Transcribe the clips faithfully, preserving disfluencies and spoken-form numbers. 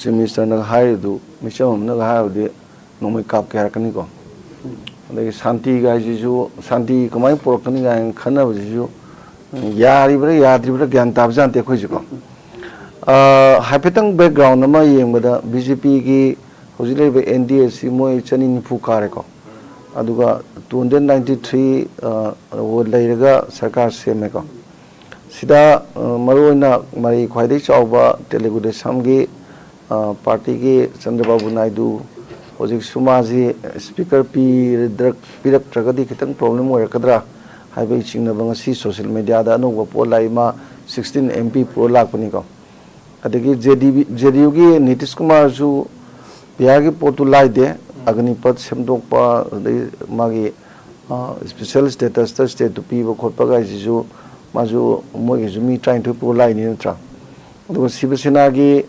Chief Ministerꯅꯒ ꯍꯥꯏꯔꯤꯗꯨ, ꯃꯤꯆꯝ ꯑꯃꯅꯒ ꯍꯥꯏꯔꯨꯗꯤ ꯅꯣꯡꯃꯩ ꯀꯥꯞꯀꯦ ꯍꯥꯏꯔꯛꯀꯅꯤꯀꯣ꯫ ꯑꯗꯒꯤ ꯁꯥꯟꯇꯤꯒ ꯍꯥꯏꯁꯤꯁꯨ, ꯁꯥꯟꯇꯤ ꯀꯃꯥꯏꯅ ꯄꯨꯔꯛꯀꯅꯤ ꯀꯥꯏꯅ ꯈꯟꯅꯕꯁꯤꯁꯨ, ꯌꯥꯔꯤꯕ꯭ꯔꯥ ꯌꯥꯗ꯭ꯔꯤꯕ꯭ꯔꯥ ꯒ꯭ꯌꯥꯟ ꯇꯥꯕꯖꯥꯠ ꯅꯠꯇꯦ ꯑꯩꯈꯣꯏꯁꯨꯀꯣ꯫ ꯑ, ꯍꯥꯏꯐꯦꯠꯇꯪ background ꯑꯃ ꯌꯦꯡꯕꯗ, BJPꯒꯤ ꯍꯧꯖꯤꯛ ꯂꯩꯔꯤꯕ NDAꯁꯤ ꯃꯣꯏ ꯆꯅꯤ ꯅꯤꯐꯨ ꯀꯥꯔꯦꯀꯣ꯫ ꯑꯗꯨꯒ two hundred ninety three, ꯑ, vote ꯂꯩꯔꯒ ꯁꯔꯀꯥꯔ ꯁꯦꯝꯃꯦꯀꯣ꯫ ꯁꯤꯗ, ꯑ, ꯃꯔꯨꯑꯣꯏꯅ ꯃꯔꯩ ꯈ꯭ꯋꯥꯏꯗꯒꯤ ꯆꯥꯎꯕ ꯇꯦꯂꯨꯒꯨ ꯗꯦꯁꯝꯒꯤ, ꯑ, ꯄꯥꯔꯇꯤꯒꯤ ꯆꯟꯗ꯭ꯔꯕꯥꯕꯨ ꯅꯥꯏꯗꯨ, ꯍꯧꯖꯤꯛꯁꯨ ꯃꯥꯁꯤ speaker ꯄꯤꯔꯗ꯭ꯔ-, ꯄꯤꯔꯛꯇ꯭ꯔꯒꯗꯤ ꯈꯤꯇꯪ problem ꯑꯣꯏꯔꯛꯀꯗ꯭ꯔꯥ ꯍꯥꯏꯕꯒꯤ ꯆꯤꯡꯅꯕ ꯉꯁꯤ social mediaꯗ ꯑꯅꯧꯕ ꯄꯣꯠ ꯂꯥꯛꯏ, ꯃꯥ sixteen MP ꯄꯨꯔ ꯂꯥꯛꯄꯅꯤꯀꯣ꯫ ꯑꯗꯒꯤ JDB, JDUꯒꯤ ꯅꯤꯇꯤꯁ ꯀꯨꯃꯥꯔꯁꯨ ꯕꯤꯍꯥꯔꯒꯤ ꯄꯣꯠꯇꯨ ꯂꯥꯏꯗꯦ, ꯑꯒꯅꯤꯄꯠ ꯁꯦꯝꯗꯣꯛꯄ, ꯑꯗꯩ ꯃꯥꯒꯤ, ꯑ, special statusꯇ stateꯇꯨ ꯄꯤꯕ ꯈꯣꯠꯄ ꯀꯥꯏꯁꯤꯁꯨ, ꯃꯥꯁꯨ, ꯃꯣꯏꯒꯤꯁꯨ ꯃꯤ ꯇꯔꯥꯅꯤꯊꯣꯏ ꯄꯨꯔ ꯂꯥꯛꯏꯅꯤ ꯅꯠꯇ꯭ꯔꯥ? ꯑꯗꯨꯒ ꯁꯤꯕ ꯁꯦꯅꯥꯒꯤ,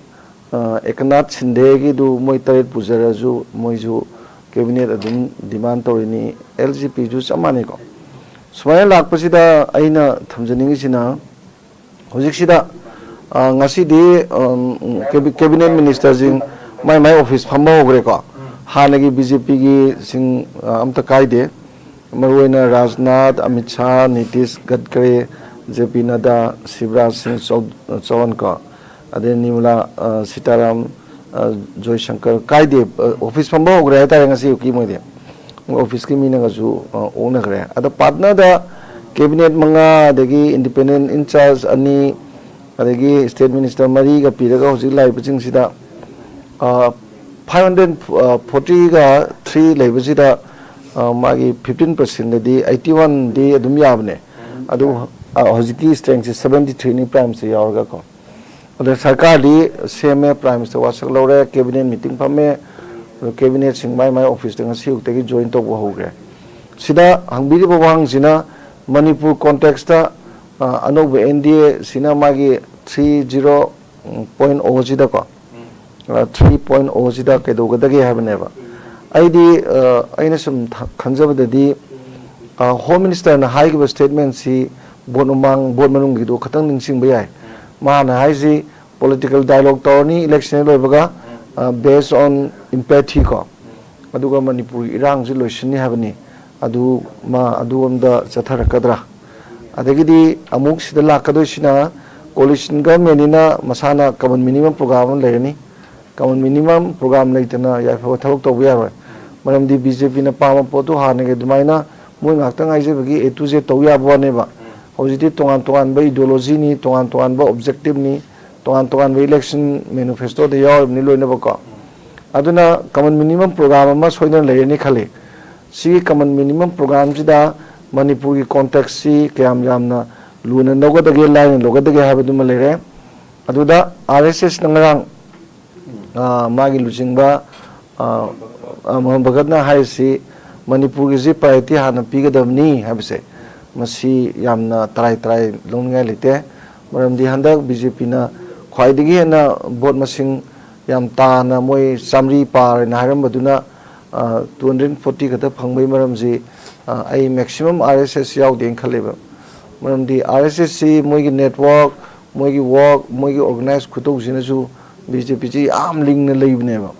ꯑ, ꯑꯦꯀꯅꯥꯊ ꯁꯤꯟꯗꯦꯒꯤꯗꯨ ꯃꯣꯏ ꯇꯔꯦꯠ ꯄꯨꯖꯔꯁꯨ ꯃꯣꯏꯁꯨ cabinet ꯑꯗꯨꯝ demand ꯇꯧꯔꯤꯅꯤ, LJPꯁꯨ ꯆꯞ ꯃꯥꯟꯅꯩꯀꯣ꯫ ꯁꯨꯃꯥꯏꯅ ꯂꯥꯛꯄꯁꯤꯗ ꯑꯩꯅ ꯊꯝꯖꯅꯤꯡꯉꯤꯁꯤꯅ, ꯍꯧꯖꯤꯛꯁꯤꯗ, ꯑ, ꯉꯁꯤꯗꯤ, ꯎꯝ, cabi-, cabinet ministerꯁꯤꯡ ꯃꯥꯏ ꯃꯥꯏ office ꯐꯝꯕ ꯍꯧꯈ꯭ꯔꯦꯀꯣ꯫ ꯍꯥꯟꯅꯒꯤ BJPꯒꯤꯁꯤꯡ, ꯑ, ꯑꯝꯇ ꯀꯥꯏꯗꯦ꯫ ꯃꯔꯨꯑꯣꯏꯅ ꯔꯥꯖꯅꯥꯊ, ꯑꯃꯤꯠ ꯁꯥꯍ, ꯅꯤꯇꯤꯁ ꯒꯗꯀꯔꯤ, JP ꯅꯗꯥ, ꯁꯤꯕꯔꯥꯖ ꯁꯤꯡ ꯆꯧ-, ꯆꯧꯍꯥꯟ ꯀꯣ, ꯑꯗꯩ ꯅꯤꯔꯃꯂꯥ, ꯑ, ꯁꯤꯇꯥꯔꯥꯝ, ꯑ, ꯖꯣꯏꯁꯪꯀꯔ ꯀꯥꯏꯗꯦ, ꯑ, office ꯐꯝꯕ ꯍꯧꯈ꯭ꯔꯦ ꯍꯥꯏꯇꯥꯔꯦ ꯉꯁꯤ ꯑꯌꯨꯛꯀꯤ ꯃꯣꯏꯗꯤ꯫ Officeꯀꯤ ꯃꯤꯅꯒꯁꯨ, ꯑ, ꯑꯣꯛꯅꯈ꯭ꯔꯦ꯫ ꯑꯗ partnerꯗ cabinet ꯃꯉꯥ, ꯑꯗꯒꯤ independent in charge ꯑꯅꯤ, ꯑꯗꯒꯤ state minister ꯃꯔꯤꯒ ꯄꯤꯔꯒ ꯍꯧꯖꯤꯛ ꯂꯥꯛꯏꯕꯁꯤꯡꯁꯤꯗ, ꯑ, five hundred fortyꯒ three ꯂꯩꯕꯁꯤꯗ, ꯑ, ꯃꯥꯒꯤ fifteen percentꯗꯗꯤ eighty oneꯗꯤ ꯑꯗꯨꯝ ꯌꯥꯕꯅꯦ꯫ ꯑꯗꯨ, ꯑ, ꯍꯧꯖꯤꯛꯀꯤ strengthꯁꯦ seventy threeꯅꯤ, Prime Minister ꯌꯥꯎꯔꯒꯀꯣ꯫ ꯑꯗ ꯁꯔꯀꯥꯔꯗꯤ ꯁꯦꯝꯃꯦ, Prime Minister ꯋꯥꯁꯛ ꯂꯧꯔꯦ, cabinet meeting ꯐꯝꯃꯦ, ꯑꯗꯨ cabinetꯁꯤꯡ ꯃꯥꯏ ꯃꯥꯏ officeꯇ ꯉꯁꯤ ꯑꯌꯨꯛꯇꯒꯤ join ꯇꯧꯕ ꯍꯧꯈ꯭ꯔꯦ꯫ ꯁꯤꯗ ꯍꯪꯕꯤꯔꯤꯕ ꯋꯥꯍꯪꯁꯤꯅ ꯃꯅꯤꯄꯨꯔ contextꯇ, ꯑ, ꯑꯅꯧꯕ NDAꯁꯤꯅ ꯃꯥꯒꯤ three zero point O ꯁꯤꯗꯀꯣ, ꯑ, three point O ꯁꯤꯗ ꯀꯩꯗꯧꯒꯗꯒꯦ ꯍꯥꯏꯕꯅꯦꯕ꯫ ꯑꯩꯗꯤ, ꯑ, ꯑꯩꯅ ꯁꯨꯝ ꯊ-, ꯈꯟꯖꯕꯗꯗꯤ, ꯑ, Home Ministerꯅ ꯍꯥꯏꯈꯤꯕ statementꯁꯤ vote ꯃꯃꯥꯡ, vote ꯃꯅꯨꯡꯒꯤꯗꯣ ꯈꯇꯪ ꯅꯤꯡꯁꯤꯡꯕ ꯌꯥꯏ꯫ ꯃꯥꯅ ꯍꯥꯏꯁꯤ ꯄꯣꯂꯤꯇꯤꯀꯦꯜ ꯗꯥꯏꯂꯣꯒ ꯇꯧꯔꯅꯤ ꯏꯂꯦꯛꯁꯟ ꯂꯣꯏꯕꯒ, based on empathy ꯀꯣ, ꯑꯗꯨꯒ ꯃꯅꯤꯄꯨꯔꯒꯤ ꯏꯔꯥꯡꯁꯤ ꯂꯣꯏꯁꯤꯟꯅꯤ ꯍꯥꯏꯕꯅꯤ꯫ ꯑꯗꯨ ꯃꯥ ꯑꯗꯨꯔꯣꯝꯗ ꯆꯠꯊꯔꯛꯀꯗ꯭ꯔꯥ? ꯑꯗꯒꯤꯗꯤ ꯑꯃꯨꯛ ꯁꯤꯗ ꯂꯥꯛꯀꯗꯣꯏꯁꯤꯅ, ꯀꯣꯂꯤꯁꯟ ꯒꯚꯔꯟꯃꯦꯟꯅꯤꯅ ꯃꯁꯥꯅ ꯀꯃꯟ ꯃꯤꯅꯤꯃꯝ ꯄ꯭ꯔꯣꯒ꯭ꯔꯥꯝ ꯑꯃ ꯂꯩꯔꯅꯤ꯫ ꯀꯃꯟ ꯃꯤꯅꯤꯃꯝ ꯄ꯭ꯔꯣꯒ꯭ꯔꯥꯝ ꯂꯩꯇꯅ ꯌꯥꯏꯐꯕ ꯊꯕꯛ ꯇꯧꯕ ꯌꯥꯔꯣꯏ꯫ ꯃꯔꯝꯗꯤ ꯕꯤ ꯖꯦ ꯄꯤꯅ ꯄꯥꯝꯕ ꯄꯣꯠꯇꯨ ꯍꯥꯟꯅꯒꯤ ꯑꯗꯨꯃꯥꯏꯅ ꯃꯣꯏ ꯉꯥꯛꯇ ꯉꯥꯏꯖꯕꯒꯤ A to Z ꯇꯧ ꯌꯥꯕ ꯋꯥꯅꯦꯕ꯫ ꯍꯧꯖꯤꯛꯇꯤ ꯇꯣꯉꯥꯟ ꯇꯣꯉꯥꯟꯕ ideologyꯅꯤ, ꯇꯣꯉꯥꯟ ꯇꯣꯉꯥꯟꯕ objectiveꯅꯤ, ꯇꯣꯉꯥꯟ ꯇꯣꯉꯥꯟꯕ election manifestoꯗ ꯌꯥꯎꯔꯤꯕꯅꯤ ꯂꯣꯏꯅꯃꯛꯀꯣ꯫ ꯑꯗꯨꯅ ꯀꯃꯟ ꯃꯤꯅꯤꯃꯝ ꯄ꯭ꯔꯣꯒ꯭ꯔꯥꯝ ꯑꯃ ꯁꯣꯏꯗꯅ ꯂꯩꯔꯅꯤ ꯈꯜꯂꯤ꯫ ꯁꯤꯒꯤ ꯀꯃꯟ ꯃꯤꯅꯤꯃꯝ ꯄ꯭ꯔꯣꯒ꯭ꯔꯥꯝꯁꯤꯗ ꯃꯅꯤꯄꯨꯔꯒꯤ ꯀꯣꯟꯇꯦꯛꯁꯁꯤ ꯀꯌꯥꯝ ꯌꯥꯝꯅ ꯂꯨꯅ ꯂꯧꯒꯗꯒꯦ, ꯂꯥꯏꯅ ꯂꯧꯒꯗꯒꯦ ꯍꯥꯏꯕꯗꯨꯃ ꯂꯩꯔꯦ꯫ ꯑꯗꯨꯗ ꯑꯥꯔ ꯑꯦꯁ ꯑꯦꯁꯅ ꯉꯔꯥꯡ, ꯑ, ꯃꯥꯒꯤ ꯂꯨꯆꯤꯡꯕ, ꯑ, ꯑ, ꯃꯣꯍꯟ ꯚꯒꯠꯅ ꯍꯥꯏꯔꯤꯁꯤ ꯃꯅꯤꯄꯨꯔꯒꯤꯁꯤ priority ꯍꯥꯟꯅ ꯄꯤꯒꯗꯕꯅꯤ ꯍꯥꯏꯕꯁꯦ, ꯃꯁꯤ ꯌꯥꯝꯅ ꯇꯔꯥꯏ ꯇꯔꯥꯏ ꯂꯧꯅꯤꯡꯉꯥꯏ ꯂꯩꯇꯦ꯫ ꯃꯔꯝꯗꯤ ꯍꯟꯗꯛ ꯕꯤ ꯖꯦ ꯄꯤꯅ ꯈ꯭ꯋꯥꯏꯗꯒꯤ ꯍꯦꯟꯅ ꯚꯣꯠ ꯃꯁꯤꯡ ꯌꯥꯝ ꯇꯥꯅ, ꯃꯣꯏ ꯆꯥꯃꯔꯤ ꯄꯥꯔꯦꯅ ꯍꯥꯏꯔꯝꯕꯗꯨꯅ, ꯑ, two hundred forty ꯈꯛꯇ ꯐꯪꯕꯒꯤ ꯃꯔꯝꯁꯤ, ꯑ, ꯑꯩ maximum ꯑꯥꯔ ꯑꯦꯁ ꯑꯦꯁ ꯌꯥꯎꯗꯦꯅ ꯈꯜꯂꯦꯕ꯫ ꯃꯔꯝꯗꯤ ꯑꯥꯔ ꯑꯦꯁ ꯑꯦꯁꯁꯤ ꯃꯣꯏꯒꯤ network, ꯃꯣꯏꯒꯤ work, ꯃꯣꯏꯒꯤ organize ꯈꯨꯇꯧꯁꯤꯅꯁꯨ ꯕꯤ ꯖꯦ ꯄꯤꯁꯤ ꯌꯥꯝ ꯂꯤꯡꯅ ꯂꯩꯕꯅꯦꯕ꯫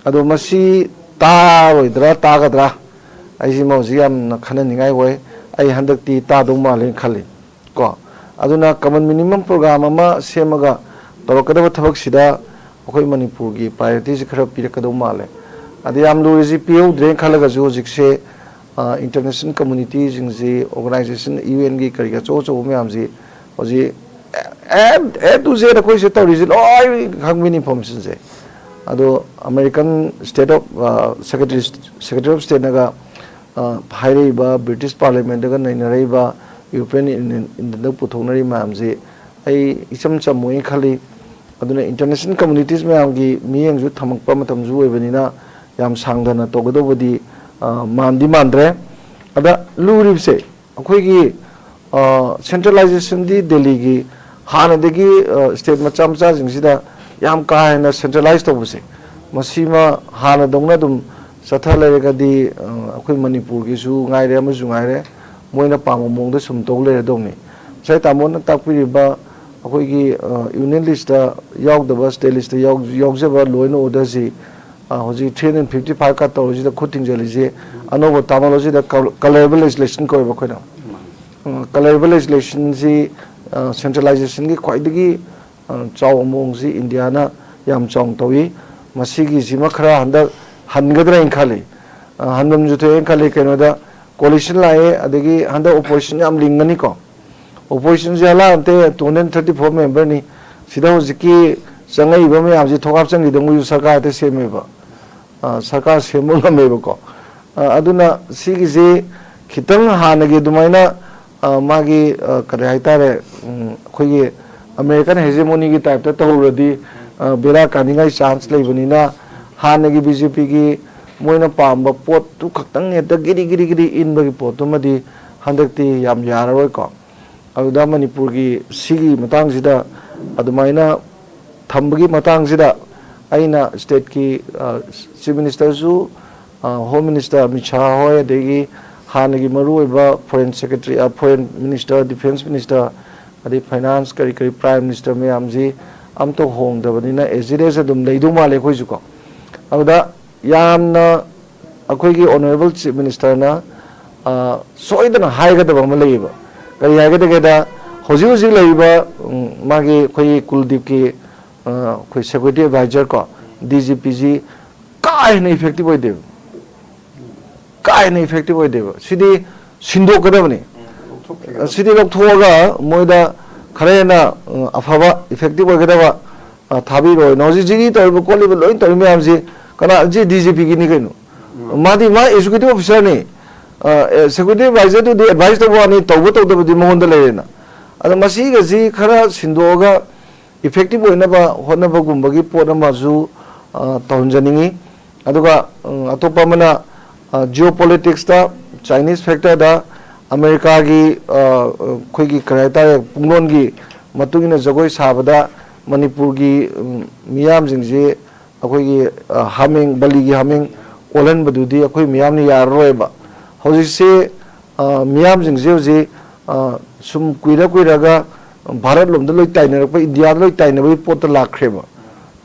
ꯑꯗꯣ ꯃꯁꯤ ꯇꯥꯔꯣꯏꯗ꯭ꯔꯥ, ꯇꯥꯒꯗ꯭ꯔꯥ? ꯑꯩꯁꯤꯃ ꯍꯧꯖꯤꯛ ꯌꯥꯝꯅ ꯈꯟꯅꯅꯤꯡꯉꯥꯏ ꯑꯣꯏ꯫ ꯑꯩ ꯍꯟꯗꯛꯇꯤ ꯇꯥꯗꯧ ꯃꯥꯜꯂꯦꯅ ꯈꯜꯂꯤ꯫ ꯀꯣ, ꯑꯗꯨꯅ ꯀꯃꯟ ꯃꯤꯅꯤꯃꯝ ꯄ꯭ꯔꯣꯒ꯭ꯔꯥꯝ ꯑꯃ ꯁꯦꯝꯃꯒ ꯇꯧꯔꯛꯀꯗꯕ ꯊꯕꯛꯁꯤꯗ ꯑꯩꯈꯣꯏ ꯃꯅꯤꯄꯨꯔꯒꯤ priorityꯁꯤ ꯈꯔ ꯄꯤꯔꯛꯀꯗꯧ ꯃꯥꯜꯂꯦ꯫ ꯑꯗ ꯌꯥꯝ ꯂꯨꯔꯤꯁꯤ ꯄꯤꯍꯧꯗ꯭ꯔꯦꯅ ꯈꯜꯂꯒꯁꯨ ꯍꯧꯖꯤꯛꯁꯦ, ꯑ, international communityꯁꯤꯡꯁꯤ, organization, U Nꯒꯤ ꯀꯔꯤꯒꯤ ꯑꯆꯧ ꯑꯆꯧꯕ ꯃꯌꯥꯝꯁꯤ ꯍꯧꯖꯤꯛ A, A to Z ꯑꯩꯈꯣꯏꯁꯦ ꯇꯧꯔꯤꯁꯤ ꯂꯣꯏ ꯈꯪꯕꯤꯅꯤ informationꯁꯦ꯫ ꯑꯗꯣ American State of, ꯑ, Secretary, Secretary of Stateꯅꯒ, ꯑ, ꯍꯥꯏꯔꯛꯏꯕ, British Parliamentꯇꯒ ꯅꯩꯅꯔꯛꯏꯕ, European Union, Unionꯗ ꯄꯨꯊꯣꯛꯅꯔꯤ ꯃꯌꯥꯝꯁꯤ ꯑꯩ ꯏꯆꯝ ꯆꯝꯃꯣꯏꯅ ꯈꯜꯂꯤ꯫ ꯑꯗꯨꯅ international communities ꯃꯌꯥꯝꯒꯤ ꯃꯤꯠꯌꯦꯡꯁꯨ ꯊꯝꯃꯛꯄ ꯃꯇꯝꯁꯨ ꯑꯣꯏꯕꯅꯤꯅ ꯌꯥꯝ ꯁꯥꯡꯗꯅ ꯇꯧꯒꯗꯧꯕꯗꯤ, ꯑ, ꯃꯥꯟꯗꯤ ꯃꯥꯟꯗ꯭ꯔꯦ꯫ ꯑꯗ ꯂꯨꯔꯤꯕꯁꯦ ꯑꯩꯈꯣꯏꯒꯤ, ꯑ, centralizationꯗꯤ ꯗꯦꯜꯂꯤꯒꯤ ꯍꯥꯟꯅꯗꯒꯤ, ꯑ, state ꯃꯆꯥ ꯃꯆꯥꯁꯤꯡꯁꯤꯗ ꯌꯥꯝ ꯀꯥ ꯍꯦꯟꯅ centralize ꯇꯧꯕꯁꯦ, ꯃꯁꯤꯃ ꯍꯥꯟꯅꯗꯧꯅ ꯑꯗꯨꯝ ꯆꯠꯊ ꯂꯩꯔꯒꯗꯤ, ꯑ, ꯑꯩꯈꯣꯏ ꯃꯅꯤꯄꯨꯔꯒꯤꯁꯨ ꯉꯥꯏꯔꯦ, ꯑꯃꯁꯨ ꯉꯥꯏꯔꯦ, ꯃꯣꯏꯅ ꯄꯥꯝꯕ ꯃꯑꯣꯡꯗ ꯁꯨꯝ ꯇꯧ ꯂꯩꯔꯗꯧꯅꯤ꯫ ꯉꯁꯥꯏ ꯇꯥꯃꯣꯅ ꯇꯥꯛꯄꯤꯔꯤꯕ, ꯑꯩꯈꯣꯏꯒꯤ ꯌꯨꯅꯤꯌꯟ ꯂꯤꯁꯇ ꯌꯥꯎꯗꯕ, ꯁ꯭ꯇꯦꯠ ꯂꯤꯁꯇ ꯌꯥꯎꯖꯕ ꯂꯣ ꯑꯦꯟ ꯑꯣꯔꯗꯔꯁꯤ ꯍꯧꯖꯤꯛ ꯊ꯭ꯔꯤ ꯍꯟꯗ꯭ꯔꯦꯠ ꯐꯤꯐꯇꯤ ꯐꯥꯏꯚ ꯀ ꯇꯧꯔꯤꯁꯤꯗ ꯈꯨꯠ ꯊꯤꯡꯖꯤꯜꯂꯤꯁꯦ꯫ ꯑꯅꯧꯕ ꯇꯥꯃꯣꯂꯣꯖꯤꯗ ꯀꯂꯔꯕꯜ ꯂꯦꯖꯤꯁꯂꯦꯁꯟ ꯀꯧꯋꯦꯕ ꯑꯩꯈꯣꯏꯅ꯫ ꯀꯂꯔꯕꯜ ꯂꯦꯖꯤꯁꯂꯦꯁꯟꯁꯤ ꯁꯦꯟꯇ꯭ꯔꯦꯂꯥꯏꯖꯦꯁꯟꯒꯤ ꯈ꯭ꯋꯥꯏꯗꯒꯤ ꯆꯥꯎꯕ ꯃꯑꯣꯡꯁꯤ ꯏꯟꯗꯤꯌꯥꯅ ꯌꯥꯝ ꯆꯥꯎꯅ ꯇꯧꯏ꯫ ꯃꯁꯤꯒꯤꯁꯤꯃ ꯈꯔ ꯍꯟꯗꯛ ꯍꯟꯒꯗ꯭ꯔꯥ ꯍꯥꯏꯅ ꯈꯜꯂꯤ꯫ ꯍꯟꯐꯝꯁꯨ ꯊꯣꯛꯑꯦꯅ ꯈꯜꯂꯤ꯫ ꯀꯩꯅꯣꯗ ꯀꯣꯂꯤꯁꯟ ꯂꯥꯛꯑꯦ, ꯑꯗꯒꯤ ꯍꯟꯗꯛ ꯑꯣꯄꯣꯖꯤꯁꯟ ꯌꯥꯝ ꯂꯤꯡꯒꯅꯤꯀꯣ꯫ ꯑꯣꯄꯣꯖꯤꯁꯟꯁꯦ ꯍꯂꯥ ꯅꯠꯇꯦ, ꯇꯨ ꯍꯟꯗ꯭ꯔꯦꯠ ꯊꯥꯔꯇꯤ ꯐꯣꯔ ꯃꯦꯝꯕꯔꯅꯤ꯫ ꯁꯤꯗ ꯍꯧꯖꯤꯛꯀꯤ ꯆꯪꯉꯛꯏꯕ ꯃꯌꯥꯝꯁꯤ ꯊꯣꯛꯍꯥꯞꯆꯟꯈꯤꯗ ꯃꯣꯏꯁꯨ ꯁꯔꯀꯥꯔ ꯍꯦꯛꯇ ꯁꯦꯝꯃꯦꯕ꯫ ꯁꯔꯀꯥꯔ ꯁꯦꯝꯕ ꯉꯝꯃꯦꯕꯀꯣ꯫ ꯑꯗꯨꯅ ꯁꯤꯒꯤꯁꯤ ꯈꯤꯇꯪ ꯍꯥꯟꯅꯒꯤ ꯑꯗꯨꯃꯥꯏꯅ ꯃꯥꯒꯤ ꯀꯔꯤ ꯍꯥꯏꯇꯥꯔꯦ, ꯑꯩꯈꯣꯏꯒꯤ ꯑꯃꯦꯔꯤꯀꯟ ꯍꯦꯖꯦꯃꯣꯅꯤꯒꯤ ꯇꯥꯏꯞꯇ ꯇꯧꯔꯨꯔꯗꯤ ꯕꯦꯔꯥ ꯀꯥꯅꯤꯡꯉꯥꯏ ꯆꯥꯟꯁ ꯂꯩꯕꯅꯤꯅ, ꯍꯥꯟꯅꯒꯤ ꯕꯤ ꯖꯦ ꯄꯤꯒꯤ ꯃꯣꯏꯅ ꯄꯥꯝꯕ ꯄꯣꯠꯇꯨ ꯈꯛꯇꯪ ꯍꯦꯛꯇ ꯒꯤꯔꯤ ꯒꯤꯔꯤ ꯒꯤꯔꯤ ꯏꯟꯕꯒꯤ ꯄꯣꯠꯇꯨꯃꯗꯤ ꯍꯟꯗꯛꯇꯤ ꯌꯥꯝ ꯌꯥꯔꯔꯣꯏꯀꯣ꯫ ꯑꯗꯨꯗ ꯃꯅꯤꯄꯨꯔꯒꯤ ꯁꯤꯒꯤ ꯃꯇꯥꯡꯁꯤꯗ ꯑꯗꯨꯃꯥꯏꯅ ꯊꯝꯕꯒꯤ ꯃꯇꯥꯡꯁꯤꯗ ꯑꯩꯅ ꯁ꯭ꯇꯦꯠꯀꯤ ꯆꯤꯐ ꯃꯤꯅꯤꯁꯇꯔꯁꯨ, ꯍꯣꯝ ꯃꯤꯅꯤꯁꯇꯔ ꯑꯃꯤꯠ ꯁꯥꯍ ꯍꯣꯏ, ꯑꯗꯒꯤ ꯍꯥꯟꯅꯒꯤ ꯃꯔꯨꯑꯣꯏꯕ foreign secretary, foreign minister, defence minister, ꯑꯗꯩ ꯐꯥꯏꯅꯥꯟꯁ, ꯀꯔꯤ ꯀꯔꯤ, ꯄ꯭ꯔꯥꯏꯝ ꯃꯤꯅꯤꯁꯇꯔ ꯃꯌꯥꯝꯁꯤ ꯑꯝꯇ ꯍꯣꯡꯗꯕꯅꯤꯅ ꯑꯦꯖꯤꯗꯦꯁ ꯑꯗꯨꯝ ꯂꯩꯗꯧ ꯃꯥꯜꯂꯦ ꯑꯩꯈꯣꯏꯁꯨꯀꯣ꯫ ꯑꯗꯨꯗ ꯌꯥꯝꯅ ꯑꯩꯈꯣꯏꯒꯤ ꯑꯣꯅꯔꯦꯕꯜ ꯆꯤꯐ ꯃꯤꯅꯤꯁꯇꯔꯅ ꯁꯣꯏꯗꯅ ꯍꯥꯏꯒꯗꯕ ꯑꯃ ꯂꯩꯌꯦꯕ꯫ ꯀꯔꯤ ꯍꯥꯏꯒꯗꯒꯦꯗ, ꯍꯧꯖꯤꯛ ꯍꯧꯖꯤꯛ ꯂꯩꯔꯤꯕ ꯃꯥꯒꯤ ꯑꯩꯈꯣꯏꯒꯤ ꯀꯨꯜꯗꯤꯞꯀꯤ ꯑꯩꯈꯣꯏ ꯁꯦꯀ꯭ꯌꯨꯔꯤꯇꯤ ꯑꯦꯗꯚꯥꯏꯖꯔ ꯀꯣ, ꯗꯤ ꯖꯤ ꯄꯤꯁꯤ ꯀꯥ ꯍꯦꯟꯅ ꯏꯐꯦꯛꯇꯤꯞ ꯑꯣꯏꯗꯦꯕ꯫ ꯀꯥ ꯍꯦꯟꯅ ꯏꯐꯦꯛꯇꯤꯞ ꯑꯣꯏꯗꯦꯕ꯫ ꯁꯤꯗꯤ ꯁꯤꯟꯗꯣꯛꯀꯗꯕꯅꯤ꯫ ꯁꯤꯗꯤ ꯂꯧꯊꯣꯛꯑꯒ ꯃꯣꯏꯗ ꯈꯔ ꯍꯦꯟꯅ ꯑꯐꯕ ꯏꯐꯦꯛꯇꯤꯞ ꯑꯣꯏꯒꯗꯕ ꯊꯥꯕꯤꯔꯣꯏꯅ꯫ ꯍꯧꯖꯤꯛ ꯖꯤꯔꯤ ꯇꯧꯔꯤꯕ ꯈꯣꯠꯂꯤꯕ ꯂꯣꯏ ꯇꯧꯔꯤ ꯃꯌꯥꯝꯁꯤ ꯀꯅꯥ? ꯁꯤ ꯗꯤ ꯖꯤ ꯄꯤꯒꯤꯅꯤ ꯀꯩꯅꯣ꯫ ꯃꯥꯗꯤ ꯃꯥ ꯑꯦꯛꯖꯤꯀ꯭ꯌꯨꯇꯤꯚ ꯑꯣꯐꯤꯁꯥꯔꯅꯤ꯫ ꯁꯦꯀ꯭ꯌꯨꯔꯤꯇꯤ ꯑꯦꯗꯚꯥꯏꯖꯔꯗꯨꯗꯤ ꯑꯦꯗꯚꯥꯏꯁ ꯇꯧꯕ ꯋꯥꯅꯤ, ꯇꯧꯕ ꯇꯧꯗꯕꯗꯤ ꯃꯉꯣꯟꯗ ꯂꯩꯔꯦꯅ꯫ ꯑꯗꯣ ꯃꯁꯤꯒꯁꯤ ꯈꯔ ꯁꯤꯟꯗꯣꯛꯑꯒ ꯏꯐꯦꯛꯇꯤꯚ ꯑꯣꯏꯅꯕ ꯍꯣꯠꯅꯕꯒꯨꯝꯕꯒꯤ ꯄꯣꯠ ꯑꯃꯁꯨ ꯇꯧꯍꯟꯖꯅꯤꯡꯉꯤ꯫ ꯑꯗꯨꯒ ꯑꯇꯣꯞꯄ ꯑꯃꯅ, ꯖꯤꯑꯣ ꯄꯣꯂꯤꯇꯤꯛꯁꯇ, ꯆꯥꯏꯅꯤꯁ ꯐꯦꯛꯇꯔꯗ, ꯑꯃꯦꯔꯤꯀꯥꯒꯤ ꯑꯩꯈꯣꯏꯒꯤ ꯀꯔꯤ ꯍꯥꯏꯇꯥꯔꯦ, ꯄꯨꯡꯂꯣꯟꯒꯤ ꯃꯇꯨꯡ ꯏꯟꯅ ꯖꯒꯣꯏ ꯁꯥꯕꯗ ꯃꯅꯤꯄꯨꯔꯒꯤ ꯃꯤꯌꯥꯝꯁꯤꯡꯁꯤ ꯑꯩꯈꯣꯏꯒꯤ ꯍꯥꯃꯦꯡ, ꯕꯂꯤꯒꯤ ꯍꯥꯃꯦꯡ ꯑꯣꯜꯍꯟꯕꯗꯨꯗꯤ ꯑꯩꯈꯣꯏ ꯃꯤꯌꯥꯝꯅ ꯌꯥꯔꯔꯣꯏꯕ꯫ ꯍꯧꯖꯤꯛꯁꯤ ꯃꯤꯌꯥꯝꯁꯤꯡꯁꯤ ꯍꯧꯖꯤꯛ ꯁꯨꯝ ꯀꯨꯏꯔ ꯀꯨꯏꯔꯒ ꯚꯥꯔꯠ ꯂꯣꯝꯗ ꯂꯣꯏ ꯇꯥꯏꯅꯔꯛꯄ, ꯏꯟꯗꯤꯌꯥꯗ ꯂꯣꯏ ꯇꯥꯏꯅꯕꯒꯤ ꯄꯣꯠꯇ ꯂꯥꯛꯈ꯭ꯔꯦꯕ꯫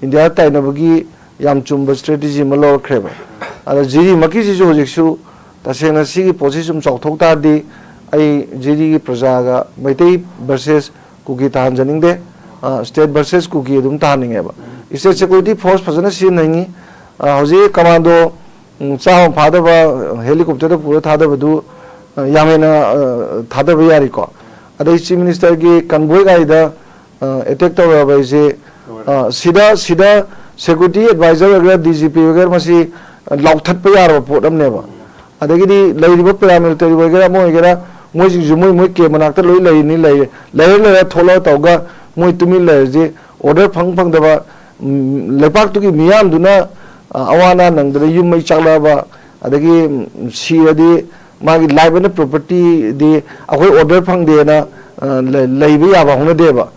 ꯏꯟꯗꯤꯌꯥꯗ ꯇꯥꯏꯅꯕꯒꯤ ꯌꯥꯝ ꯆꯨꯝꯕ ꯁ꯭ꯇ꯭ꯔꯦꯇꯦꯖꯤ ꯑꯃ ꯂꯧꯔꯛꯈ꯭ꯔꯦꯕ꯫ ꯑꯗ ꯖꯤꯔꯤꯃꯛꯀꯤꯁꯤꯁꯨ ꯍꯧꯖꯤꯛꯁꯨ ꯇꯁꯦꯡꯅ ꯁꯤꯒꯤ ꯄꯣꯠꯁꯤ ꯁꯨꯝ ꯆꯥꯎꯊꯣꯛ ꯇꯥꯔꯗꯤ ꯑꯩ ꯖꯤꯔꯤꯒꯤ ꯄ꯭ꯔꯖꯥꯒ ꯃꯩꯇꯩ ꯚꯔꯁꯦꯁ ꯀꯨꯀꯤ ꯇꯥꯍꯟꯖꯅꯤꯡꯗꯦ꯫ ꯁ꯭ꯇꯦꯠ ꯚꯔꯁꯦꯁ ꯀꯨꯀꯤ ꯑꯗꯨꯝ ꯇꯥꯍꯟꯅꯤꯡꯉꯦꯕ꯫ ꯁ꯭ꯇꯦꯠ ꯁꯦꯀ꯭ꯌꯨꯔꯤꯇꯤ ꯐꯣꯔꯁ ꯐꯖꯅ ꯁꯤꯖꯤꯟꯅꯅꯤꯡꯉꯤ꯫ ꯍꯧꯖꯤꯛ ꯀꯃꯥꯟꯗꯣ ꯎꯝ, ꯆꯥꯝꯃ ꯐꯥꯗꯕ ꯍꯦꯂꯤꯀꯣꯞꯇꯔꯗ ꯄꯨꯔ ꯊꯥꯗꯕꯗꯨ, ꯑ, ꯌꯥꯝ ꯍꯦꯟꯅ, ꯑ, ꯊꯥꯗꯕ ꯌꯥꯔꯤꯀꯣ꯫ ꯑꯗꯩ ꯆꯤꯐ ꯃꯤꯅꯤꯁꯇꯔꯒꯤ ꯀꯟꯚꯣꯏ ꯒꯥꯔꯤꯗ, ꯑ, ꯑꯦꯇꯦꯛ ꯇꯧꯔꯕ ꯍꯥꯏꯁꯦ, ꯑ, ꯁꯤꯗ, ꯁꯤꯗ ꯁꯦꯀ꯭ꯌꯨꯔꯤꯇꯤ ꯑꯦꯗꯚꯥꯏꯖꯔ ꯑꯣꯏꯒꯦꯔꯥ, ꯗꯤ ꯖꯤ ꯄꯤ ꯑꯣꯏꯒꯦꯔꯥ, ꯃꯁꯤ, ꯑ, ꯂꯥꯎꯊꯠꯄ ꯌꯥꯔꯕ ꯄꯣꯠ ꯑꯃꯅꯦꯕ꯫ ꯑꯗꯒꯤꯗꯤ ꯂꯩꯔꯤꯕ ꯄꯦꯔꯥꯃꯤꯂꯤꯇꯔꯤ ꯑꯣꯏꯒꯦꯔꯥ, ꯑꯃ ꯑꯣꯏꯒꯦꯔꯥ, ꯃꯣꯏꯁꯤꯡꯁꯨ ꯃꯣꯏ, ꯃꯣꯏ ꯀꯦꯝ ꯃꯅꯥꯛꯇ ꯂꯣꯏ ꯂꯩꯔꯤꯅꯤ, ꯂꯩꯔꯦ꯫ ꯂꯩꯔ ꯂꯩꯔ ꯊꯣꯛꯂꯛꯑ ꯇꯧꯔꯒ ꯃꯣꯏ ꯇꯨꯃꯤꯟ ꯂꯩꯔꯁꯤ, ꯑꯣꯔꯗꯔ ꯐꯪ ꯐꯪꯗꯕ, ꯎꯝ, ꯂꯩꯄꯥꯛꯇꯨꯒꯤ ꯃꯤꯌꯥꯝꯗꯨꯅ, ꯑ, ꯑꯋꯥ ꯑꯅꯥ ꯅꯪꯗꯅ ꯌꯨꯝ ꯃꯩ ꯆꯥꯛꯂꯛꯑꯕ, ꯑꯗꯒꯤ, ꯎꯝ, ꯁꯤꯔꯗꯤ ꯃꯥꯒꯤ ꯂꯥꯏꯐ ꯑꯦꯟ ꯄ꯭ꯔꯣꯄꯔꯇꯤꯗꯤ ꯑꯩꯈꯣꯏ ꯑꯣꯔꯗꯔ ꯐꯪꯗꯦꯅ, ꯑ, ꯂꯩ-, ꯂꯩꯕ ꯌꯥꯕ ꯍꯧꯅꯗꯦꯕ꯫